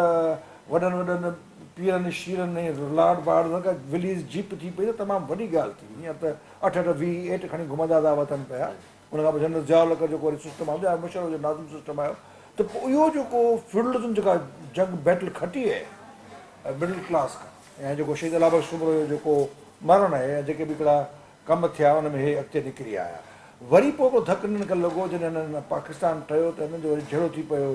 وڏن وڏن پيرن شيرن ۽ لاڙ باڙ سان ڪا وليز جيپ ٿي پئي ته تمام وڏي ڳالهه ٿي هينئر ته اٺ اٺ وي ايٽ کڻي گهمندا ٿا وتن پيا ان کان پوء جنرل ضياء الحق جيڪو وري سسٽم آندو يا مشرف جو ناظم سسٽم آيو ته پوء اهو جيڪو فيوڊلزم جيڪا جنگ بيٽل کٽي آهي مڊل ڪلاس کان يا جيڪو شهيد الله بخش سومرو جو جيڪو مرڻ آهي يا جيڪي به هڪڙا ڪم ٿيا ان ۾ هي اڳتي نڪري آيا وري پوء هڪڙو ڌڪ هنن کي لڳو جڏهن هنن پاڪستان ٺهيو ته هنن جو وري جهيڙو ٿي پيو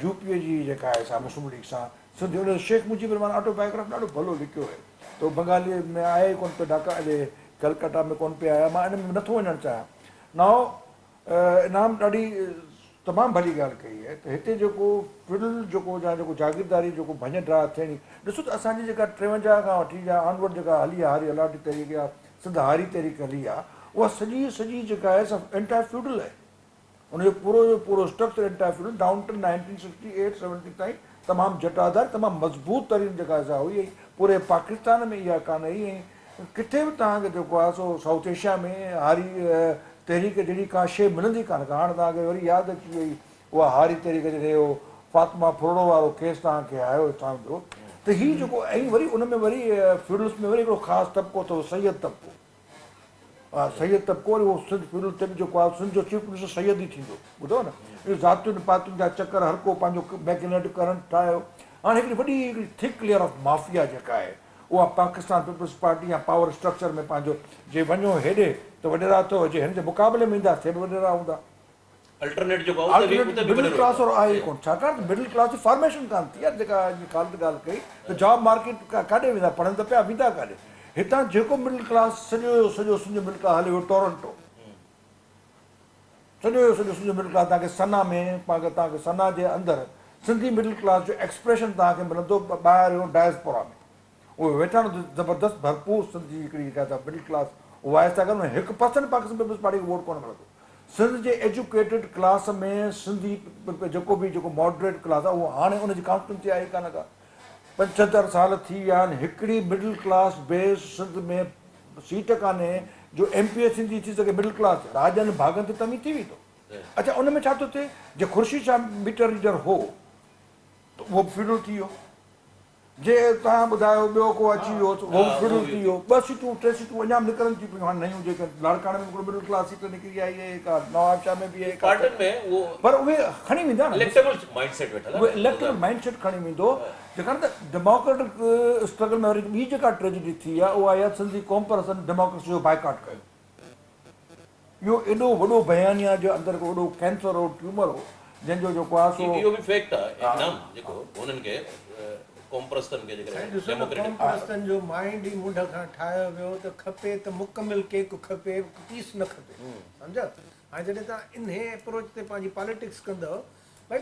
يو پي اي جي جيڪا آهي سا مسلم ليگ سان سنڌ ان شيخ مجيب الرحمان آٽو بايوگراف ڏاڍو ڀلو لکيو آهي ته هو بنگالي ۾ آهي ئي ڪونه پيو ڍاڪا اڏي ڪلڪتا ۾ ڪونه پئي آيا مان ان ۾ نٿو وڃڻ چاهيان نائو انعام ڏاڍي تمام ڀلي ڳالهه ڪئي آهي ته هتي جيڪو فيوڊل جيڪو يا جيڪو جاگيرداري جيڪو ڀڃ ڊاهه ٿيڻي ڏسو ته اسان جي جيڪا 53 کان وٺي يا آنورڊ جيڪا هلي آهي هاري الاٽي تحريڪ يا سنڌ هاري تحريڪ هلي آهي اها سڄي سڄي جيڪا آهي سا اينٽاء فيوڊل آهي ان جو پورو جو پورو اسٽرڪچر اينٽاء فيوڊل ڊائون ٽل 1968 70 تائين تمام جٽادار تمام مضبوط ترين جيڪا سا هئي ۽ پوري پاڪستان ۾ اها ڪانه هئي ۽ ڪٿي به توهان کي جيڪو آهي سو سائوٿ ايشيا ۾ هاري تحريڪ جهڙي ڪا شيء ملندي ڪانه ڪا هاڻ توهان کي وري ياد اچي وئي اها هاري تحريڪ جڏهن اهو فاطمه ڦرڙو وارو ڪيس توهان کي آيو هتان جو ته هي جيڪو ۽ وري ان ۾ وري فيوڊلس ۾ وري هڪڙو خاص طبقو اٿو سيد طبقو سيد طبقو وري اهو سنڌ فيوڊل تي به جيڪو آهي سنڌ جو چيف منسٽر سيد ئي ٿيندو ٻڌو نه اهو ذاتين پاتين جا چڪر هر ڪو پنهنجو ميگنيٽ ڪرنٽ ٺاهيو هاڻي هڪڙي وڏي هڪڙي ٿڪ ليئر آف مافيا جيڪا آهي اها پاڪستان پيپلز پارٽي يا پاور اسٽرڪچر ۾ پنهنجو جي وڃو هيڏي ته وڏيرا اٿو جي هن جي مقابلي ۾ ايندا سي به وڏيرا هوندا الٽرنيٽ جيڪو آهي اتي به مڊل ڪلاس وارو آهي ئي ڪونه ڇاڪاڻ ته مڊل ڪلاس جي فارميشن ڪانه ٿي آهي جيڪا خالد ڳالهه ڪئي ته جاب مارڪيٽ ڪاڏي ويندا پڙهن ته پيا ويندا ڪاڏي هتان جيڪو مڊل ڪلاس سڄو جو سڄو سنڌ جو مڊل ڪلاس هليو ويو ٽورنٽو سڄو جو سڄو سنڌ جو مڊل ڪلاس توهان کي سنا ۾ توهان کي سنا جي اندر سنڌي مڊل ڪلاس جو ايڪسپريشن توهان کي ملندو ٻاهر ڊائسپورا ۾ اهي ويٺا آهن زبردست ڀرپور سنڌ جي هڪڙي جيڪا مڊل ڪلاس وائس ٿا ڪن 1% پاڪستان پيپلز پارٽي کي ووٽ ڪونه ملندو سنڌ جي ايجوڪيٽيڊ ڪلاس ۾ سنڌي جيڪو به جيڪو ماڊريٽ ڪلاس آهي اهو هاڻي ان جي ڪانسٽنسي آهي ڪانه ڪا 75 سال ٿي ويا آهن هڪڙي middle class base Sindh ۾ seat ڪانهي جو ايم پي اي سنڌي ٿي سگهي مڊل ڪلاس راڄن ڀاڳن تي توهين ٿي ويندو اڇا ان ۾ ڇا ٿو ٿئي جي خورشيد شاهه ميٽر ريڊر هو ته اهو به فيوڊل ٿي ويو. جي توهان ٻڌايو ٻيو ڪو اچي ويو ته اهو به فيوڊل ٿي ويو. ٻه سيٽون ٽي سيٽون اڃا به نڪرن ٿيون پيون هاڻي نيون جيڪي لاڙڪاڻي ۾ به هڪڙو مڊل ڪلاس سيٽ نڪري آئي آهي ڪا نوابشاهه ۾ به آهي ڪا پارٽين ۾ اهو پر اهي کڻي ويندا نه اليڪٽيبل مائنڊ سيٽ ويٺل آهي اهي اليڪٽيبل مائنڊ سيٽ کڻي ويندو ڇاڪاڻ ته ڊيموڪريٽڪ اسٽرگل ۾ وري ٻي جيڪا ٽريجڊي ٿي آهي اها اها سنڌي قومپرستن ڊيموڪريسي جو بائيڪاٽ ڪيو. اهو ايڏو وڏو بيانيه جي اندر هڪ وڏو ڪينسر هو، ٽيومر هو، جنهن جو جيڪو آهي سو. اهو به فيڪٽ آهي انعام جيڪو هنن کي قومپرستن کي سائين جيڪڏهن ڏسو نه ڊيموڪريٽڪ. قومپرستن جو مائنڊ ئي منڍ کان ٺاهيو ويو ته کپي ته مڪمل ڪيڪ کپي پيس نه کپي سمجهيا هاڻي جڏهن توهان انهي اپروچ تي پنهنجي پاليٽڪس ڪندؤ ڀائي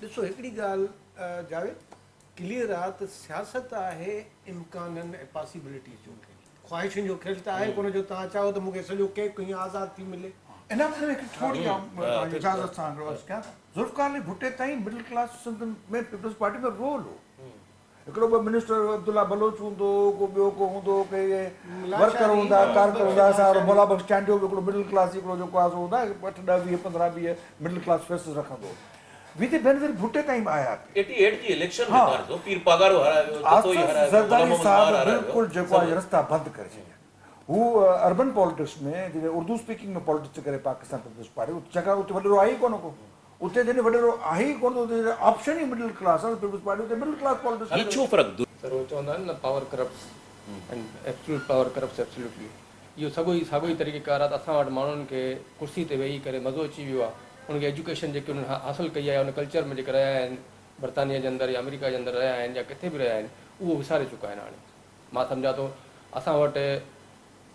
ڏسو هڪڙي ڳالهه جاويد ڪليئر آ ته سياست آهي امڪانن ۽ پاسيبلٽيز جو کيل، خواهشن جو کيل ته آهي ڪونه جو توهان چاهو ته مون کي سڄو ڪيڪ هيئن آزاد ٿي ملي. ان ۾ هڪ ٿوري آئون توهان جي اجازت سان هڪڙو عرض ڪيان ته ذوالفقار علي ڀٽي تائين middle class Sindh ۾ Peoples Party ۾ role هو. هڪڙو ٻه منسٽر عبدالله بلوچ هوندو هو، ڪو ٻيو ڪو هوندو هو، ڪي ورڪر هوندا ها، ڪارڪن هوندا ها، اسان وارو مولا بخش چانڊيو به هڪڙو مڊل ڪلاس هڪڙو جيڪو آهي سو هوندا ها، اٺ ڏهه ويهه پندرهن 20 مڊل ڪلاس فيسز رکندو هو. ويندي بينظير ڀٽي تائين به آيا پي. ايٽي ايٽ جي اليڪشن ۾ تان ڏسو پير پاڳارو هارايو ويو، جتوئي آصف هارايو ويو، غلام زرداري محمد صاحب مار هارايو ويو، بلڪل جيڪو آهي سڀ. رستا بند ڪري ڇڏيا. هو اربن پاليٽڪس ۾ جڏهن اردو اسپيڪنگ ۾ پاليٽڪس ٿي ڪري پاڪستان پيپلز پارٽي ڇاڪاڻ اتي وڏيرو آهي ئي ڪونه ڪو. اتي جڏهن وڏيرو آهي ئي ڪونه ته اتي جڏهن آپشن ئي مڊل ڪلاس آهي ته پيپلز پارٽي اتي مڊل ڪلاس پاليٽڪس هي ٿي ڪري. ڇو فرق دور. سر هو چوندا آهن نه power corrupts and absolute power corrupts absolutely اهو سڳو ئي ساڳو ئي طريقي ڪار آهي ته اسان وٽ ماڻهن کي ڪرسي تي ويهي ڪري مزو اچي ويو آهي انهن کي ايجوڪيشن جيڪي انهن حاصل ڪئي آهي ان ڪلچر ۾ جيڪي رهيا آهن برطانيه جي اندر يا آمريڪا جي اندر رهيا آهن يا ڪٿي به رهيا آهن اهو وساري چڪا آهن هاڻي مان سمجهان ٿو اسان وٽ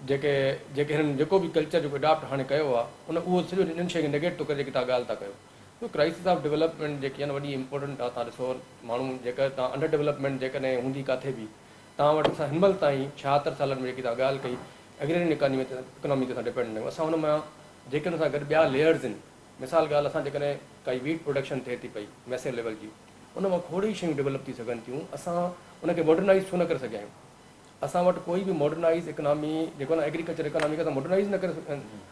جيڪي جيڪي هنن جيڪو به ڪلچر جيڪو اڊاپٽ هاڻي ڪيو آهي ان اهو سڄو انهن شين کي نيگيٽ ٿو ڪري جيڪي توهان ڳالهه ٿا ڪيو سو ڪرائسس آف ڊولپمينٽ جيڪي آهن وڏي امپورٽنٽ آهي توهان ڏسو ماڻهو جيڪر توهان انڊر ڊولپمينٽ جيڪڏهن هوندي ڪاٿي به توهان وٽ اسان هن مهل تائين 76 سالن ۾ جيڪي توهان ڳالهه ڪئي ايگريرين اڪانومي تي اڪانامي تي اسان ڊپينڊنٽ آهيون اسان ان مان جيڪي ان سان گڏ ٻيا ليئرز آهن مثال ڳالهه اسان جيڪڏهن ڪائي ويٽ پروڊڪشن ٿئي ٿي پئي ميسيو ليول جي ان مان کوڙ ئي شيون ڊولپ ٿي سگهن ٿيون اسان ان کي ماڊرنائيز ڇو نه ڪري سگهيا آهيون اسان وٽ ڪوئي به ماڊرنائيز اڪانامي جيڪو آهي نه ايگريڪلچر اڪانامي کي اسان ماڊرنائيز نه ڪري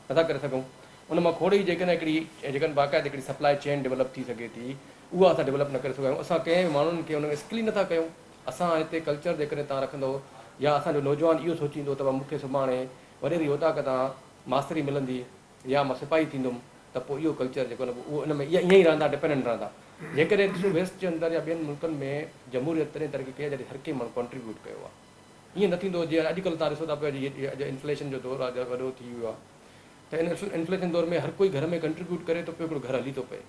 نٿا ڪري سگهون ان مان کوڙ ئي جيڪڏهن هڪڙي جيڪڏهن باقاعده هڪڙي سپلاء چين ڊولپ ٿي سگهي ٿي اها اسان ڊولپ نه ڪري سگهيا آهيون اسان ڪنهن به ماڻهن کي ان ۾ اسڪل ئي نٿا ڪيون اسان هتي ڪلچر جيڪڏهن توهان رکندؤ يا اسان جو نوجوان اهو سوچيندو ته مون کي سڀاڻي وڏيري اوطاق تان ماستري ملندي يا مان سپاهي ٿيندم ته پوء اهو ڪلچر جيڪو آهي نه اهو ان ۾ ائين ئي رهندا ڊپينڊنٽ رهندا. جيڪڏهن ڏسو ويسٽ جي اندر يا ٻين ملڪن ۾ جمهوريت تڏهن ترقي ڪئي آهي جڏهن هر ڪنهن ماڻهو ڪنٽريبيوٽ ڪيو آهي. ائين نه ٿيندو جيئن اڄڪلهه توهان ڏسو ٿا پيا اڄ انفليشن جو دور آهي وڏو ٿي ويو آهي ته ان انفليشن دور ۾ هر ڪوئي گهر ۾ ڪنٽريبيوٽ ڪري ٿو پيو هڪڙو گهر هلي ٿو پئي.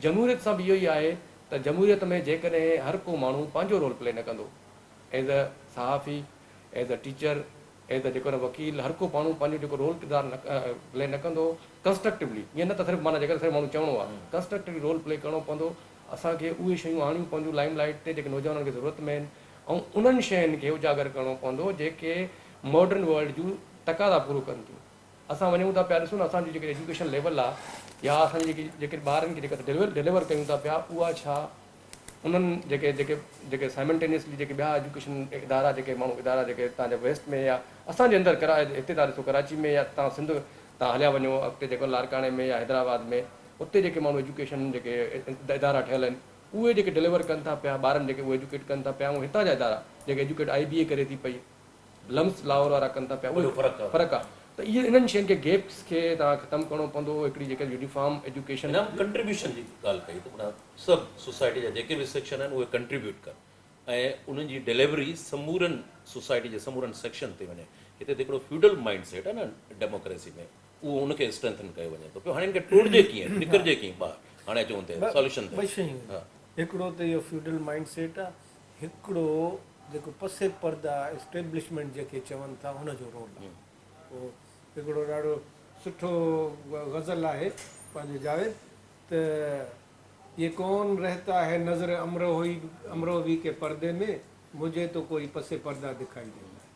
جمهوريت سان به اهو ئي آهي ته جمهوريت ۾ جيڪڏهن هر ڪو ماڻهو پنهنجو رول پلي نه ڪندو ايز ا صحافي، as a teacher, as a جيڪو نه وڪيل هر ڪو ماڻهو پنهنجو جيڪو رول ڪردار نه پلي نه ڪندو ڪنسٽرڪٽولي ائين نه ته صرف معنيٰ جيڪڏهن صرف ماڻهو چوڻو آهي ڪنسٽرڪٽولي رول پلي ڪرڻو پوندو اسان کي اهي شيون آڻڻيون پونديون لائيم لائيٽ تي جيڪي نوجوانن کي ضرورت ۾ آهن ۽ انهن شين کي اجاگر ڪرڻو پوندو جيڪي ماڊرن ورلڊ جون تقاضا پورو ڪن ٿيون. اسان وڃون ٿا پيا ڏسون نه اسان جي جيڪي ايجوڪيشن ليول آ يا اسان جي جيڪي جيڪي ٻارن کي جيڪا ڊليور ڪيون ٿا پيا اها ڇا انهن جيڪي جيڪي جيڪي سائملٽينيسلي جيڪي ٻيا ايجوڪيشن ادارا جيڪي ماڻهو ادارا جيڪي هتان جا ويسٽ ۾ يا اسان جي اندر ڪرا هتي تان ڏسو ڪراچي ۾ يا تان سنڌ تان هليا وڃو اڳتي جيڪو لاڙڪاڻي ۾ يا حيدرآباد ۾ اتي جيڪي ماڻهو ايجوڪيشن جيڪي ادارا ٺهيل آهن اهي جيڪي ڊليور ڪن ٿا پيا ٻارن جيڪي اهي ايجوڪيٽ ڪن ٿا پيا ۽ هتان جا ادارا جيڪي ايجوڪيٽ آئي بي اي ڪري ٿي پئي لمس لاهور وارا ڪن ٿا پيا وڏو فرق آ. فرق آ ته اهي انهن شين کي گيپس کي توهان ختم ڪرڻو پوندو هڪڙي جيڪا يونيفارم ايجوڪيشن. هن ڪنٽريبيوشن جي ڳالهه ڪئي ته معنيٰ سڀ سوسائٽي جا جيڪي به سيڪشن آهن اهي ڪنٽريبيوٽ ڪن ۽ انهن جي ڊليوري سمورن سوسائٽي جي سمورن سيڪشن تي وڃي هتي ته هڪڙو فيوڊل مائنڊ سيٽ آهي نه ڊيموڪريسي ۾ اهو ان کي اسٽرينٿن ڪيو وڃي ٿو پيو هاڻي ان کي ٽوڙجي ڪيئن نڪرجي ڪيئن ٻاهر هاڻي اچون تي سوليوشن تي ٻه شيون هڪڙو ته اهو فيوڊل مائنڊ سيٽ آهي هڪڙو جيڪو پس پرده اسٽيبلشمينٽ جنهن کي چون ٿا ان جو رول آهي. اهو هڪڙو ڏاڍو سٺو غزل آهي پنهنجو جاويد ته يي ڪون رهتا هي نظر امروهي امروهوي ڪي پردي ۾ مجهي تو ڪوئي پس پرده دکائي ديتا هي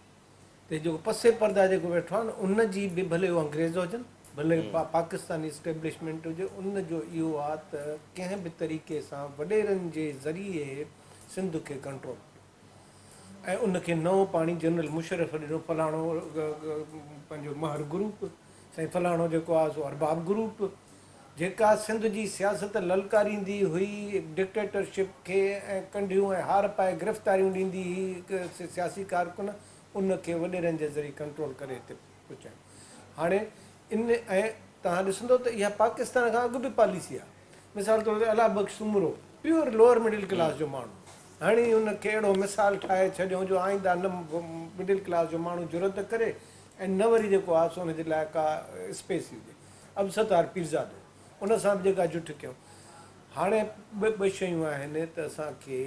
ته جيڪو پس پرده جيڪو ويٺو آهي نه ان جي به ڀلي اهو انگريز هجن ڀلي پاڪستاني اسٽيبلشمينٽ هجي ان جو اهو آهي ته ڪنهن به طريقي سان وڏيرن جي ذريعي سنڌ کي ڪنٽرول ڪيو ۽ ان کي نئون پاڻي جنرل مشرف ڏنو فلاڻو پنهنجو مهر گروپ سائين فلاڻو جيڪو آهي سو ارباب گروپ جيڪا سنڌ جي سياست للڪاريندي هئي ڊڪٽيٽرشپ کي ۽ ڪنڍيون ۽ هار پائي گرفتاريون ڏيندي هئي سياسي ڪارڪن ان کي وڏيرن جي ذريعي ڪنٽرول ڪري هتي پهچايو. هاڻي ان ۽ توهان ڏسندو ته اها پاڪستان کان اڳ به پاليسي آهي. مثال طور تي Allah Bakhsh Soomro pure lower middle class جو ماڻهو هڻي ان کي اهڙو مثال ٺاهي ڇڏيون جو آئنده نه مڊل ڪلاس جو ماڻهو جرئت ڪري ۽ نه وري جيڪو آهي سو ان جي لاء ڪا اسپيس هجي. عبدالستار پيرزادو ان سان به جيڪا جٺ ڪيون. هاڻي ٻه شيون آهن ته اسان کي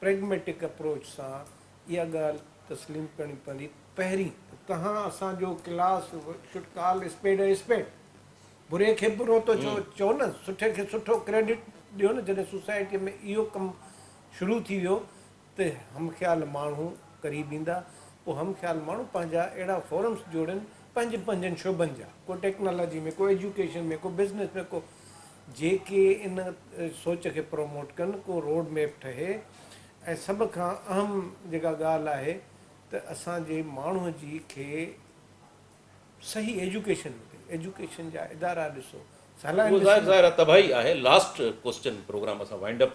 پريگميٽڪ اپروچ سان اها ڳالهه تسليم ڪرڻي پوندي. پهرين ته توهان اسان جو class should call spade a spade. بري کي برو ته چئو نه، سٺي کي سٺو ڪريڊٽ ڏيو نه. جڏهن سوسائٽيء ۾ اهو ڪم شروع ٿي ويو ته هم خيال ماڻهو قريب ايندا، پوء هم خيال ماڻهو پنهنجا اهڙا فورمز جوڙين پنهنجن پنهنجن شعبن جا، ڪو ٽيڪنالاجي ۾، ڪو ايجوڪيشن ۾، ڪو بزنس ۾، ڪو جيڪي ان سوچ کي پروموٽ ڪن، ڪو روڊ ميپ ٺهي ۽ سڀ کان اهم جيڪا ڳالهه آهي ته اسان جي ماڻهو جي کي صحيح ايجوڪيشن ملي، ايجوڪيشن جا ادارا ڏسو اهو ظاهر ظاهر آهي تباهي آهي. لاسٽ ڪوسچن پروگرام اسان وائنڊ اپ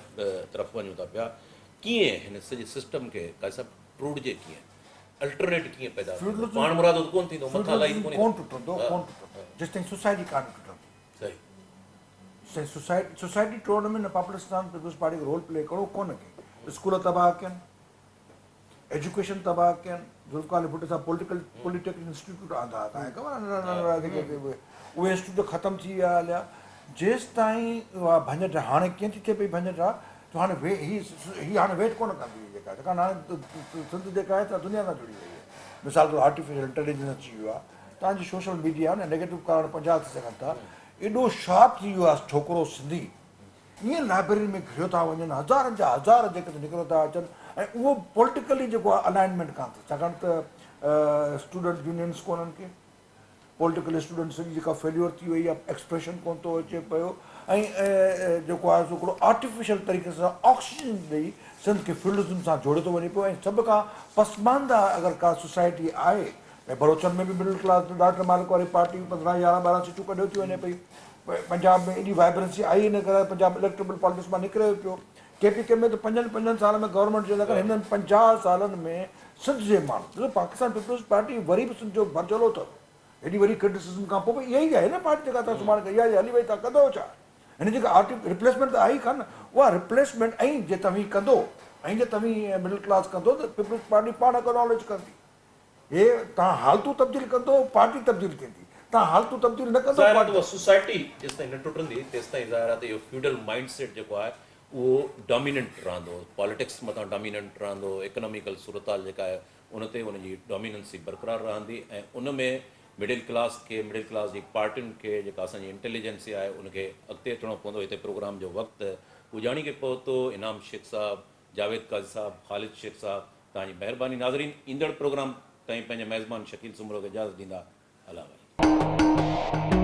طرف وڃون ٿا پيا ڪيئن هن سڄي سسٽم کي قاضي صاحب ٽوڙجي ڪيئن الٽرنيٽ ڪيئن پيدا ٿيندو پاڻ مرادو ته ڪون ٿيندو مٿان لائي ڪون ڪون ٽٽندو ڪون ٽٽندو جيستائين سوسائٽي ڪان ٽٽندي صحيح جيستائين سوسائٽي سوسائٽي ٽوڙڻ ۾ نه پاپولستان پيپلز پارٽي کي رول پلي ڪرڻو ڪون ڪي اسڪول تباهه ڪين ايجوڪيشن تباهه ڪين، ذوالفقار علي ڀٽي صاحب پوليٽيڪل پوليٽيڪنڪ انسٽيٽيوٽ آندا ها تهان کي خبر آهي ننڍڙا ننڍڙا جيڪي اهي انسٽيٽيوٽ ختم ٿي ويا هليا جيستائين اها ڀڃ ڊاهه هاڻي ڪيئن ٿي ٿئي پئي ڀڃ ڊاهه جو هاڻي وي هي هي هاڻي ويٽ ڪونه ڪندي جيڪا ڇاڪاڻ هاڻي سنڌ جيڪا آهي سا دنيا سان جڙي وئي آهي مثال طور آرٽيفيشل انٽيليجنس اچي ويو آهي تهان جي سوشل ميڊيا نه نيگيٽو ڪارڻ 50 ٿي سگهن ٿا ايڏو شارپ ٿي ويو آهي ڇوڪرو سنڌي ائين لائبريرين ۾ گهڙيو ٿا وڃن، هزارن جا هزار جيڪي نڪريو ٿا اچن ۽ اهو پوليٽيڪلي جيڪو آهي الائنمينٽ ڪانه اٿس ڇاڪاڻ ته اسٽوڊنٽ يونينس ڪونهن ڪي پوليٽيڪل اسٽوڊنٽس جي جيڪا فيليور ٿي وئي آهي ايڪسپريشن ڪونه ٿو اچي پيو ۽ جيڪو آهي سو هڪڙو آرٽيفيشل طريقي سان آڪسيجن ڏئي سنڌ کي فيوڊلزم سان جوڙيو ٿو وڃي پيو ۽ سڀ کان پسمانده اگر ڪا سوسائٽي آهي ۽ بلوچن ۾ به مڊل ڪلاس ڊاڪٽر مالڪ واري پارٽي 15 11 12 سيٽون ڪڍيو ٿي وڃي پئي پنجاب ۾ ايڏي وائبرنسي آئي ان ڪري پنجاب اليڪٽربل پالٽڪس مان نڪري پيو. ڪي پي ڪي ۾ ته پنجن پنجن سالن ۾ گورنمينٽ چينج ڪري هنن 50 سالن ۾ سنڌ جي ماڻهن ڏسو پاڪستان پيپلز پارٽي وري به سنڌ جو ڀرجهلو اٿو ايڏي وڏي ڪرٽسزم کان پوء به اها ئي آهي نه پارٽي جيڪا تان سڀاڻي اها ئي هلي وئي تان ڪندو ڇا هن جيڪا آرٽي ريپليسمينٽ ته آئي ڪانه اها ريپليسمينٽ ۽ جي توهين ڪندو ۽ جي توهين مڊل ڪلاس ڪندو ته پيپلز پارٽي پاڻ اڪناليج ڪندي. هي توهان حالتون تبديل ڪندو پارٽي تبديل ٿيندي توهان حالتون تبديل نه ڪندو ظاهر آهي ته اها سوسائٽي جيستائين نه ٽٽندي تيستائين ظاهر آهي ته اهو فيوڊل مائنڊ سيٽ جيڪو آهي اهو ڊاميننٽ رهندو پاليٽڪس مٿان ڊاميننٽ رهندو اڪناميڪل صورتحال جيڪا آهي ان تي ان جي ڊاميننسي برقرار رهندي ۽ ان ۾ مڊل ڪلاس کي مڊل ڪلاس جي پارٽين کي جيڪا اسان جي انٽيليجنسي آهي ان کي اڳتي اچڻو پوندو هتي پروگرام جو وقت پڄاڻي کي پهتو انعام شيخ صاحب جاويد قاضي صاحب، خالد شيخ صاحب توهان جي مهرباني ناظرين ايندڙ پروگرام تائين پنهنجي ميزبان شڪيل سومرو کي اجازت ڏيندا الله حوالي.